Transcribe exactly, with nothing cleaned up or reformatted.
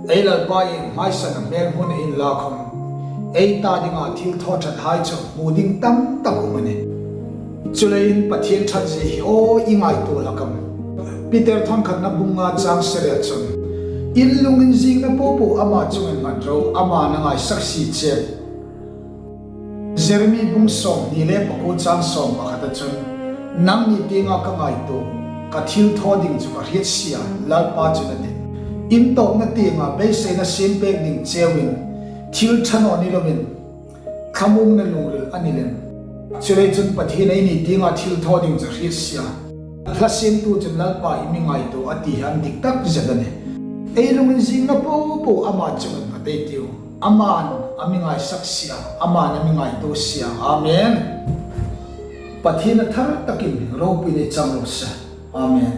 Ei Lalpa in hmaisana hmel hmuna inla khawm, ei ta dinga thil thaw ṭhathai chu hmu ding tam tak um a nih. Chuleiin Pathien ṭhat zie hi aw i ngaituo hlak am? Peter thawn khatna bung nga chang sari-a chun, in lunginzingna popo ama chungah nghat ro, ama'n a ngaisak si che. Jeremi bung sawmhni le pakuo chang sawm pakhata chun, nangni tienga ka ngaituo, ka thil thaw ding chu ka hriet si a, Lalpa chun a ti. In tawpna tienga beiseina siem pek ding cheuin, thil ṭha naw ni loin, thlamuongna lungril a ni lem. Chuleiin chun Pathien eini tienga thil thaw ding chu a hriet si a. Hla siemtu chun Lalpa, i mi ngaituo a ti hi a dik tak zet a nih. Ei lunginzingna popo ama chungah nghat ei tiu. Ama'n a mi ngaisak si a, ama'n a mi ngaituo si a. Amen. Pathien a thar takin ropuiin ei chang raw se. Amen.